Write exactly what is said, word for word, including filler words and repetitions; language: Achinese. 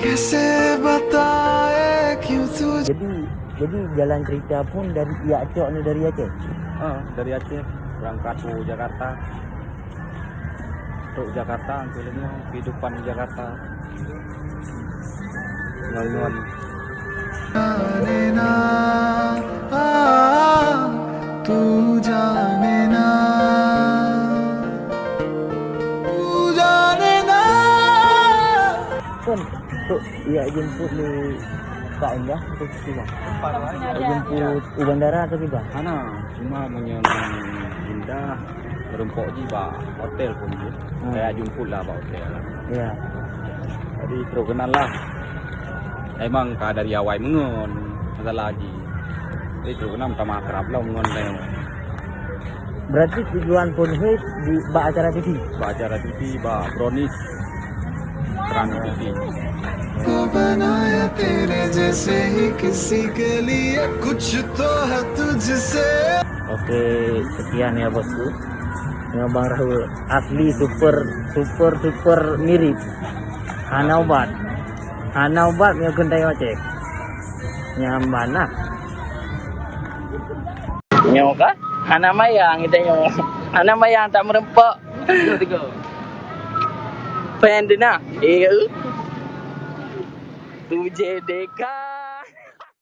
कैसे बताए क्यों तुझे। Jadi, jadi jalan cerita pun dari, ya, Aceh ni dari Aceh? Ha, dari Aceh, berangkat ke Jakarta. Trok Jakarta, angkau leumoh, kehidupan di Jakarta. Ngon-ngon. जाने ना, आ, तू जाने ना, तू जाने ना। Kan, tu, ya, jemput ni Kak Indah, tu sini. Jemput u bandara atau kiban? Hana, cuma meunyoe Indah, meurumpok jih bak hotel pun jih. Hmm. Kayak jemput lah bak hotel. Ya. Jadi, trok keunan lah. Emang ka dari awai meungon, masalah jih. Jadi, trok keunan tamah akrab lah meungon tengok. Berarti tujuan phôn hui di, bak acara T V? Bak acara T V, bak Brownies. Terang T V. को बनाया तेरे जैसे ही किसी के लिए, कुछ तो है तुझसे। Oke, sekian ya, Bosku. Nyoe Bang Rahul asli super, super, super mirip. Hana ubat. Hana ubat meunyoe kheun tanyoe Aceh. Nyan ban nah. Nyoe ka? Hana mayang kita nyoe. Hana mayang tak meureumpok. Pen dina. Eh. Tujé deka.